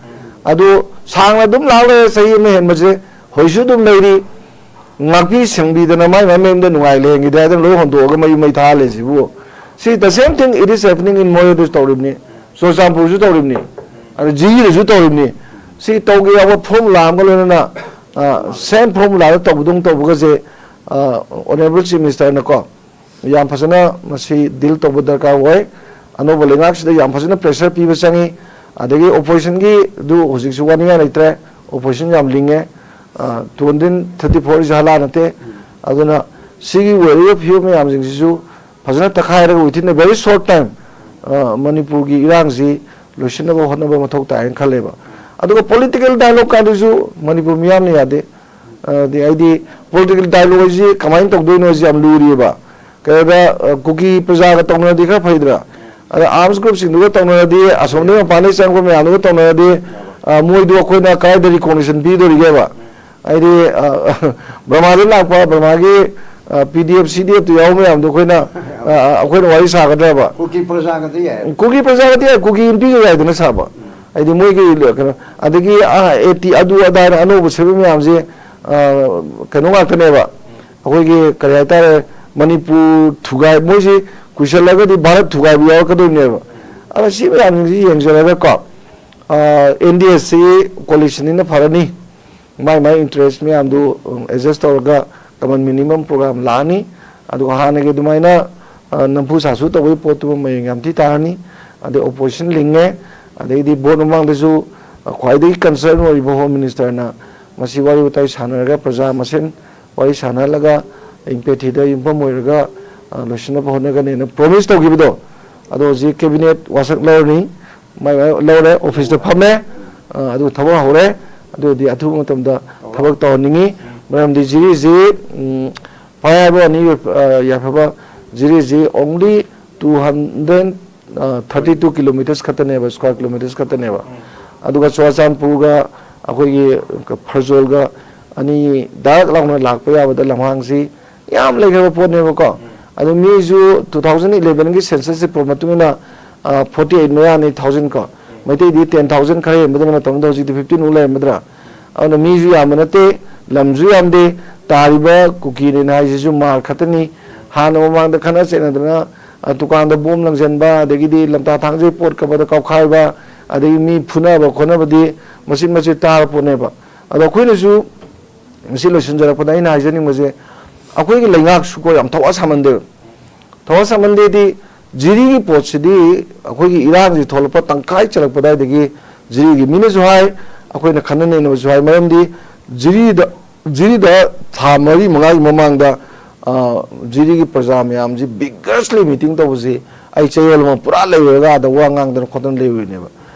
ꯑꯗꯨ ꯁꯥꯡꯅ ꯑꯗꯨꯝ ꯂꯥꯛ ꯂꯩꯔꯦ, ꯆꯍꯤ ꯑꯃ ꯍꯦꯟꯕꯁꯦ ꯍꯧꯖꯤꯛꯁꯨ ꯑꯗꯨꯝ ꯂꯩꯔꯤ꯫ ꯉꯥꯛꯄꯤ ꯁꯦꯡꯕꯤꯗꯅ ꯃꯥꯏ ꯃꯥꯏ ꯃꯌꯨꯝꯗ ꯅꯨꯡꯉꯥꯏ ꯂꯩꯍꯟꯈꯤꯗꯦ ꯍꯥꯏꯗꯅ ꯂꯣꯏ ꯍꯣꯟꯗꯣꯛꯑꯒ ꯃꯌꯨꯝ ꯃꯩ ꯊꯥꯍꯜꯂꯦ ꯁꯤꯕꯨ꯫ ꯁꯤ the same thing, it is happening in ꯃꯣꯔꯦꯗꯁꯨ ꯇꯧꯔꯤꯕꯅꯤ, ꯆꯨꯔꯆꯥꯟꯄꯨꯔꯁꯨ ꯇꯧꯔꯤꯕꯅꯤ, ꯑꯗ ꯖꯤꯔꯤꯗꯁꯨ ꯇꯧꯔꯤꯕꯅꯤ꯫ ꯁꯤ ꯇꯧꯒꯦ ꯌꯥꯎꯕ ꯐꯣꯔꯃꯨꯂꯥ ꯑꯃꯒ ꯂꯣꯏꯅꯅ, ꯑ, ꯁꯦꯝ ꯐꯣꯔꯃꯨꯂꯥꯗ ꯇꯧꯕꯗꯧ ꯇꯧꯕꯒꯁꯦ, ꯑ, ꯑꯣꯅꯔꯦꯕꯜ ꯆꯤꯐ ꯃꯤꯅꯤꯁꯇꯔꯅꯀꯣ ꯌꯥꯝ ꯐꯖꯅ ꯃꯁꯤ ꯗꯤꯜ ꯇꯧꯕ ꯗꯔꯀꯥꯔ ꯑꯣꯏ꯫ ꯑꯅꯧꯕ ꯂꯩꯉꯥꯛꯁꯤꯗ ꯌꯥꯝ ꯐꯖꯅ ꯄ꯭ꯔꯦꯁꯔ ꯄꯤꯕ ꯆꯪꯉꯤ꯫ ꯑꯗꯒꯤ ꯑꯣꯄꯣꯖꯤꯁꯟꯒꯤꯗꯨ ꯍꯧꯖꯤꯛꯁꯨ ꯋꯥꯅꯤꯡꯉꯥꯏ ꯂꯩꯇ꯭ꯔꯦ, ꯑꯣꯄꯣꯖꯤꯁꯟ ꯌꯥꯝ ꯂꯤꯡꯉꯦ꯫ ꯑ, two hundred thirty four ꯏꯁꯨ ꯍꯂꯥ ꯅꯠꯇꯦ꯫ ꯑꯗꯨꯅ ꯁꯤꯒꯤ ꯑꯣꯏꯔꯤꯕ ꯐꯤꯕꯝ ꯃꯌꯥꯝꯁꯤꯡꯁꯤꯁꯨ ꯐꯖꯅ ꯇꯛꯈꯥꯏꯔꯒ within a very short time, ꯑ, ꯃꯅꯤꯄꯨꯔꯒꯤ ꯏꯔꯥꯡꯁꯤ ꯂꯣꯏꯁꯤꯟꯅꯕ ꯍꯣꯠꯅꯕ ꯃꯊꯧ ꯇꯥꯏ ꯍꯥꯏꯅ ꯈꯜꯂꯦꯕ꯫ ꯑꯗꯨꯒ ꯄꯣꯂꯤꯇꯤꯀꯦꯜ ꯗꯥꯏꯂꯣꯒ ꯀꯥꯏꯗꯨꯁꯨ ꯃꯅꯤꯄꯨꯔ ꯃꯤꯌꯥꯝꯅ ꯌꯥꯗꯦ꯫ ꯑꯗꯤ ꯍꯥꯏꯗꯤ ꯄꯣꯂꯤꯇꯤꯀꯦꯜ ꯗꯥꯏꯂꯣꯒ ꯍꯥꯏꯁꯤ ꯀꯃꯥꯏꯅ ꯇꯧꯗꯣꯏꯅꯣ ꯍꯥꯏꯁꯤ ꯌꯥꯝ ꯂꯨꯔꯤꯑꯕ꯫ ꯀꯩꯅꯣꯗ, ꯑ, ꯀꯨꯀꯤ ꯄ꯭ꯔꯖꯥꯒ ꯇꯧꯅꯔꯗꯤ ꯈꯔ ꯐꯩꯗꯅ꯫ ꯑꯗ ꯑꯥꯔꯝꯁ ꯒ꯭ꯔꯨꯞꯁꯤꯡꯗꯨꯒ ꯇꯧꯅꯔꯗꯤ, ꯑꯁꯣꯝꯗꯒꯤ ꯃꯄꯥꯟꯗꯒꯤ ꯆꯪꯉꯛꯄ ꯃꯌꯥꯝꯗꯨꯒ ꯇꯧꯅꯔꯗꯤ, ꯑ, ꯃꯣꯏꯗꯣ ꯑꯩꯈꯣꯏꯅ ꯀꯗꯥꯏꯗ ꯔꯤꯀꯣꯒꯅꯤꯁꯟ ꯄꯤꯗꯣꯔꯤꯒꯦꯕ? ꯍꯥꯏꯗꯤ, ꯑ, ꯕꯔꯃꯥꯗ ꯂꯥꯛꯄ, ꯕꯔꯃꯥꯒꯤ, ꯑ, ꯄꯤ ꯗꯤ ꯑꯦꯐ, ꯁꯤ ꯗꯤ ꯑꯦꯐꯇ ꯌꯥꯎꯕ ꯃꯌꯥꯝꯗꯣ ꯑꯩꯈꯣꯏꯅ, ꯑ, ꯑ, ꯑꯩꯈꯣꯏꯅ ꯋꯥꯔꯤ ꯁꯥꯒꯗ꯭ꯔꯕ? ꯀꯨꯀꯤ ꯄ꯭ꯔꯖꯥꯒꯗꯤ ꯌꯥꯏ꯫ ꯀꯨꯀꯤ ꯄ꯭ꯔꯖꯥꯒꯗꯤ ꯌꯥꯏ, ꯀꯨꯀꯤ ꯅꯨꯄꯤꯒ ꯌꯥꯏꯗꯅ ꯁꯥꯕ꯫ ꯍꯥꯏꯗꯤ ꯃꯣꯏꯒꯤ ꯀꯩꯅꯣ, ꯑꯗꯒꯤ, ꯑ, ꯑꯦ ꯇꯤ, ꯑꯗꯨ ꯑꯗꯥ ꯍꯥꯏꯅ ꯑꯅꯧꯕ ꯁꯦꯝꯕ ꯃꯌꯥꯝꯁꯦ, ꯑ, ꯀꯩꯅꯣ ꯉꯥꯛꯇꯅꯦꯕ꯫ ꯑꯩꯈꯣꯏꯒꯤ ꯀꯔꯤ ꯍꯥꯏꯇꯥꯔꯦ, ꯃꯅꯤꯄꯨꯔ ꯊꯨꯒꯥꯏ, ꯃꯣꯏꯁꯤ ꯀꯨꯏꯁꯜꯂꯒꯗꯤ ꯚꯥꯔꯠ ꯊꯨꯒꯥꯏꯕ ꯌꯥꯎꯔꯛꯀꯗꯣꯏꯅꯦꯕ꯫ ꯑꯗ ꯁꯤ ꯃꯌꯥꯝꯁꯤꯡꯁꯤ ꯌꯦꯡꯁꯤꯜꯂꯒꯀꯣ, ꯑꯦꯟ ꯗꯤ ꯑꯦ ꯁꯤ ꯀꯣꯂꯤꯁꯟꯅꯤꯅ ꯐꯔꯅꯤ꯫ ꯃꯥꯏ ꯃꯥꯏ ꯏꯟꯇꯔꯦꯁ ꯃꯌꯥꯝꯗꯨ ꯑꯦꯗꯖꯁ ꯇꯧꯔꯒ ꯀꯃꯟ ꯃꯤꯅꯤꯃꯝ ꯄ꯭ꯔꯣꯒ꯭ꯔꯥꯝ ꯂꯥꯛꯑꯅꯤ꯫ ꯑꯗꯨꯒ ꯍꯥꯟꯅꯒꯤ ꯑꯗꯨꯃꯥꯏꯅ ꯅꯝꯐꯨ ꯁꯥꯁꯨ ꯇꯧꯕꯒꯤ ꯄꯣꯠꯇꯨꯃ ꯃꯌꯦꯡ ꯌꯥꯝ ꯊꯤ ꯇꯥꯔꯅꯤ꯫ ꯑꯗꯩ ꯑꯣꯄꯣꯖꯤꯁꯟ ꯂꯤꯡꯉꯦ꯫ ꯑꯗꯩꯗꯤ ꯚꯣꯠ ꯃꯃꯥꯡꯗꯁꯨ ꯈ꯭ꯋꯥꯏꯗꯒꯤ ꯀꯟꯁꯔꯟ ꯑꯣꯏꯔꯤꯕ ꯍꯣꯝ ꯃꯤꯅꯤꯁꯇꯔꯅ ꯃꯁꯤ ꯋꯥꯔꯤ ꯋꯥꯇꯥꯏ ꯁꯥꯟꯅꯔꯒ ꯄ꯭ꯔꯖꯥ ꯃꯁꯦꯟ ꯋꯥꯔꯤ ꯁꯥꯟꯅꯍꯜꯂꯒ ꯏꯝꯄꯦꯊꯤꯗ ꯌꯨꯝꯐꯝ ꯑꯣꯏꯔꯒ ꯂꯣꯏꯁꯤꯟꯅꯕ ꯍꯣꯠꯅꯒꯅꯤꯅ ꯄ꯭ꯔꯣꯃꯤꯁ ꯇꯧꯈꯤꯕꯗꯣ, ꯑꯗꯣ ꯍꯧꯖꯤꯛ ꯀꯦꯕꯤꯅꯦꯠ ꯋꯥꯁꯛ ꯂꯧꯔꯅꯤ꯫ ꯃꯥꯏ ꯃꯥꯏ ꯂꯧꯔꯦ, ꯑꯣꯐꯤꯁꯇ ꯐꯝꯃꯦ꯫ ꯑꯗꯨ ꯊꯕꯛ ꯍꯧꯔꯦ꯫ ꯑꯗꯨꯗꯤ ꯑꯊꯨꯕ ꯃꯇꯝꯗ ꯊꯕꯛ ꯇꯧꯍꯟꯅꯤꯡꯉꯤ꯫ ꯃꯔꯝꯗꯤ ꯖꯤꯔꯤꯁꯤ ꯐꯔꯦ ꯍꯥꯏꯕ ꯋꯥꯅꯤ, ꯌꯥꯏꯐꯕ, ꯖꯤꯔꯤꯁꯤ only two hundred thirty two kilometers ꯈꯛꯇꯅꯦꯕ, ꯁ꯭ꯀ꯭ꯋꯥꯔ ꯀꯤꯂꯣꯃꯤꯇꯔꯁ ꯈꯛꯇꯅꯦꯕ꯫ ꯑꯗꯨꯒ ꯆꯨꯔꯥꯆꯥꯟꯄꯨꯔꯒ ꯑꯩꯈꯣꯏꯒꯤ ꯐꯔꯖꯣꯜꯒ ꯑꯅꯤ ꯗꯥꯏꯔꯦꯛ ꯂꯥꯎꯅ ꯂꯥꯛꯄ ꯌꯥꯕꯗ ꯂꯝꯍꯥꯡꯁꯤ ꯌꯥꯝ ꯂꯩꯈ꯭ꯔꯕ ꯄꯣꯠꯅꯦꯕꯀꯣ꯫ ꯑꯗꯨ ꯃꯤꯁꯨ two thousand eleven ꯒꯤ ꯁꯦꯟꯁꯁꯁꯤ ꯄꯨꯔꯛꯄ ꯃꯇꯨꯡ ꯏꯟꯅ ꯐꯣꯔꯇꯤ ꯑꯩꯠ ꯃꯌꯥꯅꯤ, ꯊꯥꯎꯖꯟ ꯀꯣ꯫ ꯃꯩꯇꯩꯗꯤ ꯇꯦꯟ ꯊꯥꯎꯖꯟ ꯈꯔ ꯍꯦꯟꯕꯗꯨꯅ ꯃꯇꯝꯗꯨꯗ, ꯍꯧꯖꯤꯛꯇꯤ ꯐꯤꯐꯇꯤꯟ ꯃꯨꯛ ꯂꯩꯔꯝꯃꯗ꯭ꯔꯥ꯫ ꯑꯗꯨꯅ ꯃꯤꯁꯨ ꯌꯥꯝꯕ ꯅꯠꯇꯦ, ꯂꯝꯁꯨ ꯌꯥꯝꯗꯦ, ꯇꯥꯔꯤꯕ ꯀꯨꯀꯤꯅꯦꯅ ꯍꯥꯏꯁꯤꯁꯨ ꯃꯥꯔ ꯈꯛꯇꯅꯤ꯫ ꯍꯥꯟꯅ ꯃꯃꯥꯡꯗ ꯈꯠꯅ ꯆꯩꯅꯗꯅ ꯗꯨꯀꯥꯟꯗ ꯕꯣꯝ ꯂꯪꯁꯤꯟꯕ, ꯑꯗꯒꯤꯗꯤ ꯂꯝꯇꯥ ꯊꯥꯡꯖꯩ ꯄꯣꯠ ꯀꯞꯄꯗ ꯀꯥꯎꯈꯥꯏꯕ, ꯑꯗꯒꯤ ꯃꯤ ꯐꯨꯅꯕ ꯈꯣꯠꯅꯕꯗꯤ ꯃꯆꯤꯠ ꯃꯆꯤꯠ ꯇꯥꯔ ꯄꯣꯠꯅꯦꯕ꯫ ꯑꯗꯣ ꯑꯩꯈꯣꯏꯅꯁꯨ ꯃꯁꯤ ꯂꯣꯏꯁꯤꯟꯖꯔꯛꯄꯗ ꯑꯩꯅ ꯍꯥꯏꯖꯅꯤꯡꯕꯁꯦ, ꯑꯩꯈꯣꯏꯒꯤ ꯂꯩꯉꯥꯛꯁꯨꯀꯣ ꯌꯥꯝ ꯊꯋꯥ ꯁꯥꯃꯟꯗꯦꯕ꯫ ꯊꯋꯥ ꯁꯥꯃꯟꯗꯦꯗꯤ, ꯖꯤꯔꯤꯒꯤ ꯄꯣꯠꯁꯤꯗꯤ ꯑꯩꯈꯣꯏꯒꯤ ꯏꯔꯥꯡꯁꯤ ꯊꯣꯛꯂꯛꯄ ꯇꯪꯈꯥꯏ ꯆꯜꯂꯛꯄ ꯑꯗꯨꯋꯥꯏꯗꯒꯤ ꯖꯤꯔꯤꯒꯤ ꯃꯤꯅꯁꯨ ꯍꯥꯏ, ꯑꯩꯈꯣꯏꯅ ꯈꯟꯅ ꯅꯩꯅꯕꯁꯨ ꯍꯥꯏ꯫ ꯃꯔꯝꯗꯤ ꯖꯤꯔꯤꯗ, ꯖꯤꯔꯤꯗ ꯊꯥ ꯃꯔꯤ ꯃꯉꯥꯒꯤ ꯃꯃꯥꯡꯗ, ꯑ, ꯖꯤꯔꯤꯒꯤ ꯄ꯭ꯔꯖꯥ ꯃꯌꯥꯝꯁꯤ vigorously meeting ꯇꯧꯕꯁꯤ ꯑꯩ ꯆꯌꯣꯜ ꯑꯃ ꯄꯨꯔꯥ ꯂꯩꯔꯨꯔꯒ ꯑꯥꯗ ꯋꯥ ꯉꯥꯡꯗꯅ ꯈꯣꯠꯇꯅ ꯂꯩꯔꯨꯔꯤꯅꯦꯕ꯫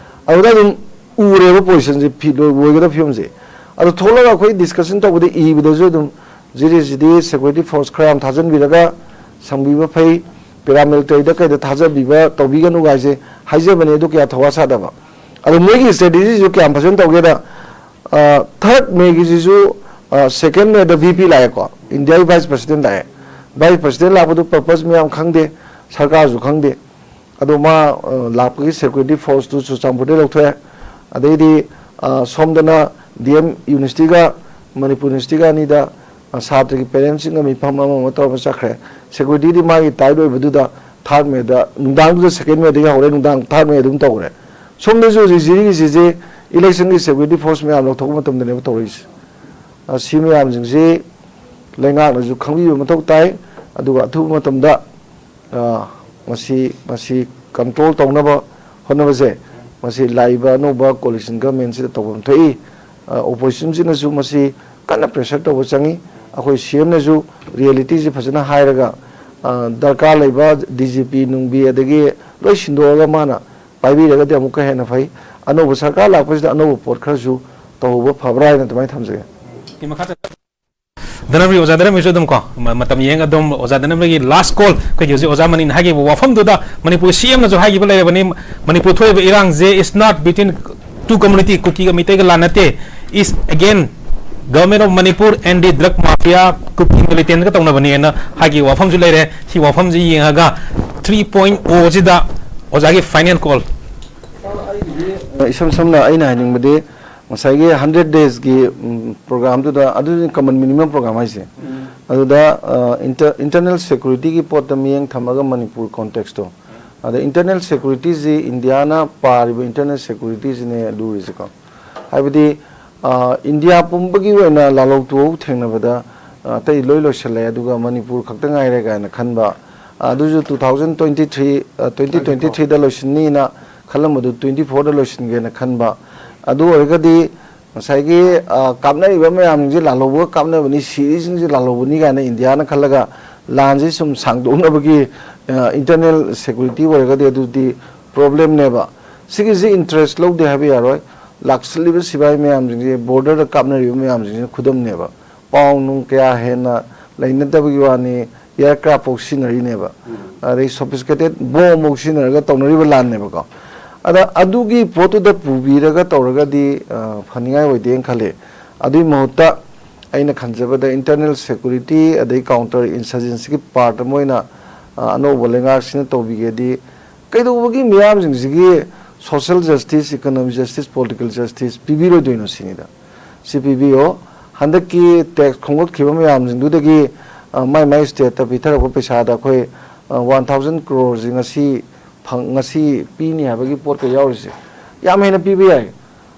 ꯑꯗꯨꯗ ꯑꯗꯨꯝ ꯎꯔꯦꯕ position ꯁꯦ, ꯐꯤ-, ꯂꯣꯏ-, ꯂꯣꯏꯒꯗꯕ ꯐꯤꯕꯝꯁꯦ꯫ ꯑꯗꯣ ꯊꯣꯛꯂꯒ ꯑꯩꯈꯣꯏ discussion ꯇꯧꯕꯗ ꯏꯕꯗꯁꯨ ꯑꯗꯨꯝ ꯖꯤꯔꯤꯁꯤꯗꯤ security force ꯈꯔ ꯌꯥꯝ ꯊꯥꯖꯤꯟꯕꯤꯔꯒ ꯁꯪꯕꯤꯕ ꯐꯩ, paramilitary ꯗ ꯀꯩꯗ ꯊꯥꯖꯕꯤꯕ ꯇꯧꯕꯤꯒꯅꯨ ꯒꯥꯏꯁꯦ ꯍꯥꯏꯖꯕꯅꯦ, ꯑꯗꯨ ꯀꯌꯥ ꯊꯧꯋꯥ ꯁꯥꯗꯕ꯫ ꯑꯗꯣ ꯃꯣꯏꯒꯤ strategy ꯁꯨ ꯀꯌꯥꯝ ꯐꯖꯅ ꯇꯧꯒꯦꯗ, ꯑ, third May ꯒꯤꯁꯤꯁꯨ, ꯑ, second May ꯗ V P ꯂꯥꯛꯑꯦꯀꯣ, India ꯒꯤ vice president ꯂꯥꯛꯑꯦ꯫ Vice president ꯂꯥꯛꯄꯗꯨ purpose ꯃꯌꯥꯝ ꯈꯪꯗꯦ, ꯁꯔꯀꯥꯔꯁꯨ ꯈꯪꯗꯦ꯫ ꯑꯗꯣ ꯃꯥ, ꯑ, ꯂꯥꯛꯄꯒꯤ security force ꯇꯨ ꯆꯨꯔꯆꯥꯟꯄꯨꯔꯗꯩ ꯂꯧꯊꯣꯛꯑꯦ꯫ ꯑꯗꯩꯗꯤ, ꯑ, ꯁꯣꯝꯗꯅ D M University ꯒ ꯃꯅꯤꯄꯨꯔ University ꯒ ꯑꯅꯤꯗ, ꯑ, ꯁꯥꯇ꯭ꯔꯒꯤ parents ꯁꯤꯡꯒ ꯃꯤꯐꯝ ꯑꯃ ꯑꯃ ꯇꯧꯔꯒ ꯆꯠꯈ꯭ꯔꯦ꯫ Security ꯗꯤ ꯃꯥꯒꯤ tight ꯑꯣꯏꯕꯗꯨꯗ third May ꯗ, ꯅꯨꯡꯗꯥꯡꯗꯨꯗ second May ꯗꯒꯤ ꯍꯧꯔꯦ, ꯅꯨꯡꯗꯥꯡ third May ꯑꯗꯨꯝ ꯇꯧꯈ꯭ꯔꯦ꯫ ꯁꯣꯝꯗꯁꯨ ꯍꯧꯖꯤꯛ ꯖꯤꯔꯤꯒꯤꯁꯤꯁꯦ ꯏꯂꯦꯛꯁꯟꯒꯤ ꯁꯦꯀ꯭ꯌꯨꯔꯤꯇꯤ ꯐꯣꯔꯁ ꯃꯌꯥꯝ ꯂꯧꯊꯣꯛꯄ ꯃꯇꯝꯗꯅꯦꯕ ꯇꯧꯔꯛꯏꯁꯦ꯫ ꯑ, ꯁꯤ ꯃꯌꯥꯝꯁꯤꯡꯁꯤ ꯂꯩꯉꯥꯛꯅꯁꯨ ꯈꯪꯕꯤꯕ ꯃꯊꯧ ꯇꯥꯏ꯫ ꯑꯗꯨꯒ ꯑꯊꯨꯕ ꯃꯇꯝꯗ, ꯑ, ꯃꯁꯤ, ꯃꯁꯤ ꯀꯟꯇ꯭ꯔꯣꯜ ꯇꯧꯅꯕ ꯍꯣꯠꯅꯕꯁꯦ, ꯃꯁꯤ ꯂꯥꯛꯏꯕ ꯑꯅꯧꯕ ꯀꯣꯂꯤꯁꯟ ꯒꯚꯔꯟꯃꯦꯟꯁꯤꯗ ꯇꯧꯐꯝ ꯊꯣꯛꯏ꯫ ꯑ, ꯑꯣꯄꯣꯖꯤꯁꯟꯁꯤꯅꯁꯨ ꯃꯁꯤ ꯀꯟꯅ ꯄ꯭ꯔꯦꯁꯔ ꯇꯧꯕ ꯆꯪꯉꯤ꯫ ꯑꯩꯈꯣꯏ ꯁꯤ ꯑꯦꯝꯅꯁꯨ ꯔꯤꯌꯦꯂꯤꯇꯤꯁꯤ ꯐꯖꯅ ꯍꯥꯏꯔꯒ, ꯑ, ꯗꯔꯀꯥꯔ ꯂꯩꯕ ꯗꯤ ꯖꯤ ꯄꯤ ꯅꯨꯡꯕꯤ ꯑꯗꯒꯤ ꯂꯣꯏ ꯁꯤꯟꯗꯣꯛꯑꯒ ꯃꯥꯅ ꯄꯥꯏꯕꯤꯔꯒꯗꯤ ꯑꯃꯨꯛꯀ ꯍꯦꯟꯅ ꯐꯩ꯫ ꯑꯅꯧꯕ ꯁꯔꯀꯥꯔ ꯂꯥꯛꯄꯁꯤꯗ ꯑꯅꯧꯕ ꯄꯣꯠ ꯈꯔꯁꯨ ꯇꯧꯍꯧꯕ ꯐꯕ꯭ꯔꯥ ꯍꯥꯏꯅ ꯑꯗꯨꯃꯥꯏꯅ ꯊꯝꯖꯒꯦ꯫ ꯃꯈꯥ ꯆꯠ- ꯙꯅꯕꯤꯔ, ꯑꯣꯖꯥ ꯙꯅꯕꯤꯔꯁꯨ ꯑꯗꯨꯝ ꯀꯣ, ꯃ-, ꯃꯇꯝ ꯌꯦꯡ ꯑꯗꯨꯝ ꯑꯣꯖꯥ ꯙꯅꯕꯤꯔꯒꯤ ꯂꯥꯁ ꯀꯣꯜ, ꯑꯩꯈꯣꯏꯒꯤ ꯍꯧꯖꯤꯛ ꯑꯣꯖꯥ ꯃꯅꯤꯅ ꯍꯥꯏꯈꯤꯕ ꯋꯥꯐꯝꯗꯨꯗ ꯃꯅꯤꯄꯨꯔ ꯁꯤ ꯑꯦꯝꯅꯁꯨ ꯍꯥꯏꯈꯤꯕ ꯂꯩꯔꯕꯅꯤ, ꯃꯅꯤꯄꯨꯔ ꯊꯣꯛꯏꯕ ꯏꯔꯥꯡꯁꯦ is not between two community, ꯀꯨꯀꯤꯒ ꯃꯤꯇꯩꯒ ꯂꯥꯟ ꯅꯠꯇꯦ, is again government of Manipur and the drug mafia, ꯀꯨꯀꯤ ꯃꯤꯂꯤꯇꯦꯟꯒ ꯇꯧꯅꯕꯅꯦꯅ ꯍꯥꯏꯈꯤꯕ ꯋꯥꯐꯝꯁꯨ ꯂꯩꯔꯦ꯫ ꯁꯤ ꯋꯥꯐꯝꯁꯤ ꯌꯦꯡꯉꯒ ꯊ꯭ꯔꯤ ꯄꯣꯏꯟ ꯑꯣꯁꯤꯗ ꯑꯣꯖꯥꯒꯤ ꯐꯥꯏꯅꯦꯜ ꯀꯣꯜ꯫ ꯏꯁꯝ ꯁꯝꯅ ꯑꯩꯅ ꯍꯥꯏꯅꯤꯡꯕꯗꯤ, ꯉꯁꯥꯏꯒꯤ ꯍꯟꯗ꯭ꯔꯦꯠ ꯗꯦꯖꯀꯤ ꯄ꯭ꯔꯣꯒ꯭ꯔꯥꯝꯗꯨꯗ, ꯑꯗꯨꯗꯤ ꯀꯃꯟ ꯃꯤꯅꯤꯃꯝ ꯄ꯭ꯔꯣꯒ꯭ꯔꯥꯝ ꯍꯥꯏꯁꯦ, ꯑꯗꯨꯗ ꯏꯟꯇꯔꯅꯦꯜ ꯁꯦꯀ꯭ꯌꯨꯔꯤꯇꯤꯒꯤ ꯄꯣꯠꯇ ꯃꯤꯠꯌꯦꯡ ꯊꯝꯃꯒ ꯃꯅꯤꯄꯨꯔ ꯀꯣꯟꯇꯦꯛꯁꯇꯣ, ꯑꯗ ꯏꯟꯇꯔꯅꯦꯜ ꯁꯦꯀ꯭ꯌꯨꯔꯤꯇꯤꯁꯤ, ꯏꯟꯗꯤꯌꯥꯅ ꯄꯥꯔꯤꯕ ꯏꯟꯇꯔꯅꯦꯜ ꯁꯦꯀ꯭ꯌꯨꯔꯤꯇꯤꯁꯤꯅꯦ ꯂꯨꯔꯤꯁꯦꯀꯣ꯫ ꯍꯥꯏꯕꯗꯤ, ꯑ, ꯏꯟꯗꯤꯌꯥ ꯄꯨꯝꯕꯒꯤ ꯑꯣꯏꯅ ꯂꯥꯜꯍꯧ ꯇꯨꯍꯧ ꯊꯦꯡꯅꯕꯗ, ꯑ, ꯑꯇꯩ ꯂꯣꯏ ꯂꯣꯏꯁꯤꯜꯂꯦ, ꯑꯗꯨꯒ ꯃꯅꯤꯄꯨꯔ ꯈꯛꯇ ꯉꯥꯏꯔꯦ ꯀꯥꯏꯅ ꯈꯟꯕ, ꯑ, ꯑꯗꯨꯁꯨ ꯇꯨ ꯊꯥꯎꯖꯟ ꯇ꯭ꯋꯦꯟꯇꯤ ꯊ꯭ꯔꯤ, ꯑ, ꯇ꯭ꯋꯦꯟꯇꯤ ꯇ꯭ꯋꯦꯟꯇꯤ ꯊ꯭ꯔꯤꯗ ꯂꯣꯏꯁꯤꯟꯅꯤꯅ ꯈꯜꯂꯝꯕꯗꯨ ꯇ꯭ꯋꯦꯟꯇꯤ ꯐꯣꯔꯗ ꯂꯣꯏꯁꯤꯟꯒꯦꯅ ꯈꯟꯕ꯫ ꯑꯗꯨ ꯑꯣꯏꯔꯒꯗꯤ ꯉꯁꯥꯏꯒꯤ, ꯑ, ꯀꯥꯞꯅꯔꯤꯕ ꯃꯌꯥꯝꯁꯤꯡꯁꯦ ꯂꯥꯜꯍꯧꯕꯒ ꯀꯥꯞꯅꯕꯅꯤ, ꯁꯤꯔꯤꯁꯤꯡꯁꯦ ꯂꯥꯜꯍꯧꯕꯅꯤ ꯀꯥꯏꯅ ꯏꯟꯗꯤꯌꯥꯅ ꯈꯜꯂꯒ ꯂꯥꯟꯁꯦ ꯁꯨꯝ ꯁꯥꯡꯗꯣꯛꯅꯕꯒꯤ, ꯑ, ꯏꯟꯇꯔꯅꯦꯜ ꯁꯦꯀ꯭ꯌꯨꯔꯤꯇꯤ ꯑꯣꯏꯔꯒꯗꯤ ꯑꯗꯨꯗꯤ ꯄ꯭ꯔꯣꯕ꯭ꯂꯦꯝꯅꯦꯕ꯫ ꯁꯤꯒꯤꯁꯤ ꯏꯟꯇꯔꯦꯁ ꯂꯧꯗꯦ ꯍꯥꯏꯕ ꯌꯥꯔꯣꯏ꯫ ꯂꯥꯛꯁꯤꯜꯂꯤꯕ ꯁꯤꯐꯥꯏ ꯃꯌꯥꯝꯁꯤꯡꯁꯦ, ꯕꯣꯔꯗꯔꯗ ꯀꯥꯞꯅꯔꯤꯕ ꯃꯌꯥꯝꯁꯤꯡꯁꯤꯅ ꯈꯨꯗꯝꯅꯦꯕ꯫ ꯄꯥꯎ ꯅꯨꯡ ꯀꯌꯥ ꯍꯦꯟꯅ ꯂꯩꯅꯗꯕꯒꯤ ꯋꯥꯅꯤ, ꯑꯦꯌꯔꯀ꯭ꯔꯥꯐ ꯐꯥꯎ ꯁꯤꯖꯤꯟꯅꯔꯤꯅꯦꯕ꯫ ꯑꯗꯩ ꯁꯣꯐꯤꯁꯀꯦꯇꯦꯠ ꯕꯣꯝ ꯐꯥꯎ ꯁꯤꯖꯤꯟꯅꯔꯒ ꯇꯧꯅꯔꯤꯕ ꯂꯥꯟꯅꯦꯕꯀꯣ꯫ ꯑꯗ ꯑꯗꯨꯒꯤ ꯄꯣꯠꯇꯨꯗ ꯄꯨꯕꯤꯔꯒ ꯇꯧꯔꯒꯗꯤ, ꯑ, ꯐꯅꯤꯡꯉꯥꯏ ꯑꯣꯏꯗꯦꯅ ꯈꯜꯂꯤ꯫ ꯑꯗꯨꯒꯤ ꯃꯍꯨꯠꯇ ꯑꯩꯅ ꯈꯟꯖꯕꯗ ꯏꯟꯇꯔꯅꯦꯜ ꯁꯦꯀ꯭ꯌꯨꯔꯤꯇꯤ ꯑꯗꯩ ꯀꯥꯎꯟꯇꯔ ꯏꯟꯁꯔꯖꯦꯟꯁꯤꯒꯤ ꯄꯥꯔꯠ ꯑꯃ ꯑꯣꯏꯅ, ꯑ, ꯑꯅꯧꯕ ꯂꯩꯉꯥꯛꯁꯤꯅ ꯇꯧꯕꯤꯒꯦꯗꯤ, ꯀꯩꯗꯧꯕꯒꯤ ꯃꯤꯌꯥꯝꯁꯤꯡꯁꯤꯒꯤ social justice, economic justice, political justice ꯄꯤꯕꯤꯔꯣꯏꯗꯣꯏꯅꯣ ꯁꯤꯅꯤꯗ꯫ ꯁꯤ ꯄꯤꯕꯤꯌꯣ꯫ ꯍꯟꯗꯛꯀꯤ ꯇꯦꯛꯁ ꯈꯣꯝꯒꯠꯈꯤꯕ ꯃꯌꯥꯝꯁꯤꯡꯗꯨꯗꯒꯤ, ꯑ, ꯃꯥꯏ ꯃꯥꯏ ꯁ꯭ꯇꯦꯠꯇ ꯄꯤꯊꯔꯛꯄ ꯄꯩꯁꯥꯗ ꯑꯩꯈꯣꯏ, ꯑ, ꯋꯥꯟ ꯊꯥꯎꯖꯟ ꯀ꯭ꯔꯣꯔꯁꯤ ꯉꯁꯤ ꯐꯪ-, ꯉꯁꯤ ꯄꯤꯅꯤ ꯍꯥꯏꯕꯒꯤ ꯄꯣꯠꯀ ꯌꯥꯎꯔꯤꯁꯦ ꯌꯥꯝ ꯍꯦꯟꯅ ꯄꯤꯕ ꯌꯥꯏ꯫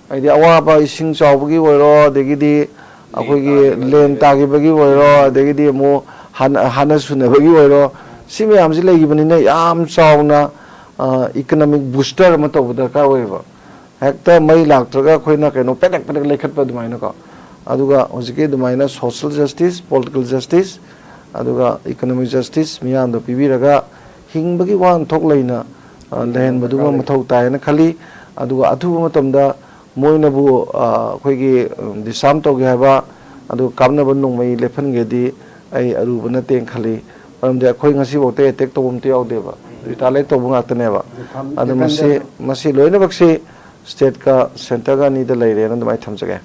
ꯍꯥꯏꯗꯤ ꯑꯋꯥꯕ ꯏꯁꯤꯡ ꯆꯥꯎꯕꯒꯤ ꯑꯣꯏꯔꯣ, ꯑꯗꯒꯤꯗꯤ ꯑꯩꯈꯣꯏꯒꯤ ꯂꯦꯟ ꯇꯥꯈꯤꯕꯒꯤ ꯑꯣꯏꯔꯣ, ꯑꯗꯒꯤꯗꯤ ꯑꯃꯨꯛ ꯍꯥꯟꯅ, ꯍꯥꯟꯅ ꯁꯨꯅꯕꯒꯤ ꯑꯣꯏꯔꯣ, ꯁꯤ ꯃꯌꯥꯝꯁꯤ ꯂꯩꯈꯤꯕꯅꯤꯅ ꯌꯥꯝ ꯆꯥꯎꯅ, ꯑ, economic booster ꯑꯃ ꯇꯧꯕ ꯗꯔꯀꯥꯔ ꯑꯣꯏꯌꯦꯕ꯫ ꯍꯦꯛꯇ ꯃꯩ ꯂꯥꯛꯇ꯭ꯔꯒ ꯑꯩꯈꯣꯏꯅ ꯀꯩꯅꯣ ꯄꯦꯗꯦꯛ ꯄꯦꯗꯦꯛ ꯂꯩꯈꯠꯄ ꯑꯗꯨꯃꯥꯏꯅꯀꯣ꯫ ꯑꯗꯨꯒ ꯍꯧꯖꯤꯛꯀꯤ ꯑꯗꯨꯃꯥꯏꯅ social justice, political justice, ꯑꯗꯨꯒ economic justice ꯃꯤꯌꯥꯝꯗ ꯄꯤꯕꯤꯔꯒ ꯍꯤꯡꯕꯒꯤ ꯋꯥꯍꯟꯊꯣꯛ ꯂꯩꯅ, ꯑ, ꯂꯩꯍꯟꯕꯗꯨꯃ ꯃꯊꯧ ꯇꯥꯏ ꯍꯥꯏꯅ ꯈꯜꯂꯤ꯫ ꯑꯗꯨꯒ ꯑꯊꯨꯕ ꯃꯇꯝꯗ ꯃꯣꯏꯅꯕꯨ, ꯑ, ꯑꯩꯈꯣꯏꯒꯤ, ꯎꯝ, disarm ꯇꯧꯒꯦ ꯍꯥꯏꯕ, ꯑꯗꯨꯒ ꯀꯥꯞꯅꯕ ꯅꯣꯡꯃꯩ ꯂꯦꯞꯍꯟꯒꯦꯗꯤ ꯑꯩ ꯑꯔꯨꯕ ꯅꯠꯇꯦꯅ ꯈꯜꯂꯤ꯫ ꯃꯔꯝꯗꯤ ꯑꯩꯈꯣꯏ ꯉꯁꯤꯐꯥꯎꯗ attack ꯇꯧꯕ ꯑꯝꯇ ꯌꯥꯎꯗꯦꯕ, retaliate ꯇꯧꯕ ꯉꯥꯛꯇꯅꯦꯕ꯫ ꯑꯗꯨ ꯃꯁꯤ, ꯃꯁꯤ ꯂꯣꯏꯅꯃꯛꯁꯤ stateꯀ centreꯒ ꯑꯅꯤꯗ ꯂꯩꯔꯦꯅ ꯑꯗꯨꯃꯥꯏꯅ ꯊꯝꯖꯒꯦ꯫